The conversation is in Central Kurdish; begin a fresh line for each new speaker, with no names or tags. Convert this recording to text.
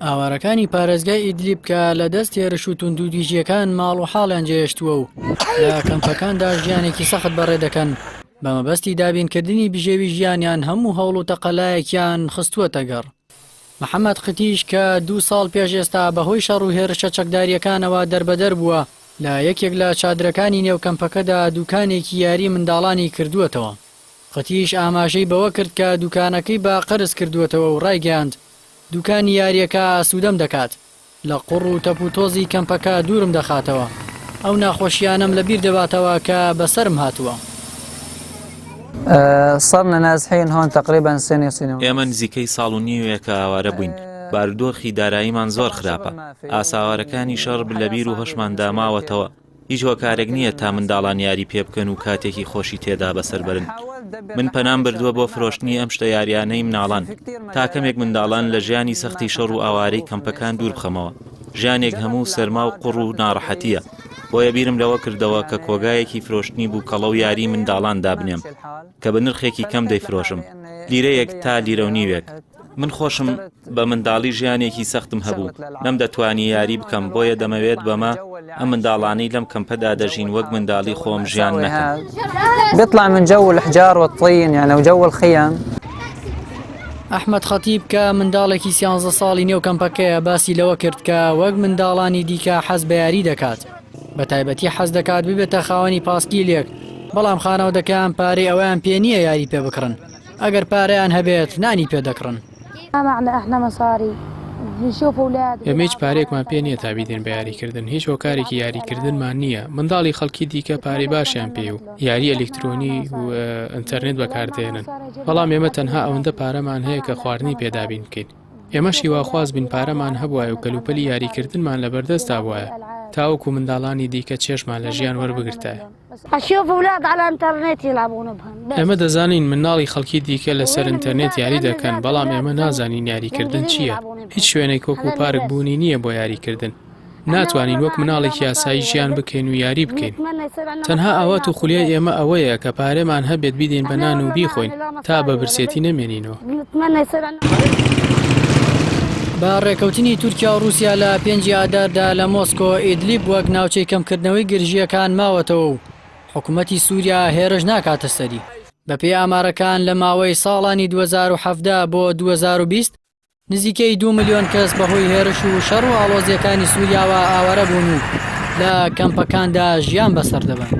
ئاوارەکانی پارێزگای ئیدلیب کە لە دەست هێرش و توندوتیژییەکان ماڵ و حاڵیان جێهێشتووە و لە کەمپەکاندا ژیانێکی سەخت بەڕێ دەکەن، بە مەبەستی دابینکردنی بژێوی ژیانیان هەموو هەوڵ و تەقەلایەکیان خستووەتە گەڕ. محەمەد قتیش کە دوو ساڵ پێش ئێستا بەهۆی شەڕ و هێرشە چەکدارییەکانەوە دەربەدەر بووە، لە یەکێک لە چادرەکانی نێو کەمپەکەدا دووکانێکی یاری منداڵانی کردووەتەوە. قتیش ئاماژەی بەوە کرد کە دووکانەکەی بە قەرز کردووەتەوە و ڕایگەیاند، دوکانی یارییەکە ئاسوودەم دەکات، لە قوڕ و تەپ و تۆزی کەمپەکە دوورم دەخاتەوە، ئەو ناخۆشییانەم لە بیر دەباتەوە کە بەسەرم هاتووە.
صرنا نازحين هون تقريبا سنة وسنة ونص.
ئێمە نزیکەی ساڵ و نیوێکە ئاوارە بووین، بارودۆخی داراییمان زۆر خراپە، ئاساوارەکانی شەڕ لە بیر و هۆشماندا ماوەتەوە، هیچ هۆکارێک نییە تا منداڵان یاری پێ بکەن و کاتێکی خۆشی تێدا بەسەر بەرن. من پەنام بردووە بۆ فرۆشتنی ئەم شتە یاریانەی مناڵان تا کەمێک منداڵان لە ژیانی سەختی شەڕ و ئاوارەی کەمپەکان دوور بخەمەوە. ژیانێک هەموو سەرما و قوڕ و ناڕەحەتییە. بۆیە بیرم لەوە کردەوە کە کۆگایەکی فرۆشتنی بووکەڵە و یاری منداڵان دابنێم کە بە نرخێکی کەم دەیفرۆشم، لیرەیەک تا لیرە و نیوێک. من خۆشم بە منداڵی ژیانێکی سەختم هەبوو، نەمدەتوانی یاری بکەم، بۆیە دەمەوێت بەمە ئەم منداڵانەی لەم کەمپەدا دەژین وەک منداڵی خۆم ژیان نەکەن.
بيطلع من جو الحجار والطين يعني وجو الخيم.
ئەحمەد خەتیب کە منداڵێکی سیانزە ساڵی نێو کەمپەکەیە باسی لەوە کرد کە وەک منداڵانی دیکە حەز بە یاری دەکات، بە تایبەتی حەز دەکات ببێتە خاوەنی پاسکیلێک، بەڵام خانەوادەکەیان پارەی ئەوەیان پێ نییە یاری پێ بکڕن. ئەگەر پارەیان هەبێت نانی پێ دەکڕن.
ئێمە هیچ پارەیەکمان پێ نییە تا بیدەین بە یاریکردن، هیچ هۆکارێکی یاریکردنمان نییە، منداڵی خەڵکی دیکە پارەی باشیان پێیە و یاری ئەلیکترۆنی و ئینتەرنێت بەکاردێنن، بەڵام ئێمە تەنها ئەوەندە پارەمان هەیە کە خواردنی پێ دابین بکەین. ئێمەش هیواخواز بین پارەمان هەبوایە و کەلوپەلی یاریکردنمان لەبەردەستدا بوایە تاوەکو منداڵانی دیکە چێژمان لە ژیان وەربگرتایە. ئێمە دەزانین منداڵی خەڵکی دیکە لەسەر ئینتەرنێت یاری دەکەن، بەڵام ئێمە نازانین یاریکردن چییە. هیچ شوێنێک وەکو پارک بوونی نییە بۆ یاریکردن. ناتوانین وەک مناڵێکی ئاسایی ژیان بکەین و یاری بکەین. تەنها ئاوات و خولیای ئێمە ئەوەیە کە پارەمان هەبێت بیدەین بە نان و بیخۆین تا بە برسێتی نەمێنینەوە.
بە ڕێکەوتنی تورکیا و ڕووسیا لە پێنجی ئاداردا لە مۆسکۆ، ئیدلیب وەک ناوچەی کەمکردنەوەی گرژییەکان ماوەتەوە و حکومەتی سووریا هێرش ناکاتە سەری. بەپێی ئامارەکان لە ماوەی ساڵانی 2017 بۆ 2020 نزیکەی دوو ملیۆن کەس بەهۆی هێرش و شەڕ و ئاڵۆزییەکانی سووریاوە ئاوارە بوون و لە کەمپەکاندا ژیان بەسەر دەبەن.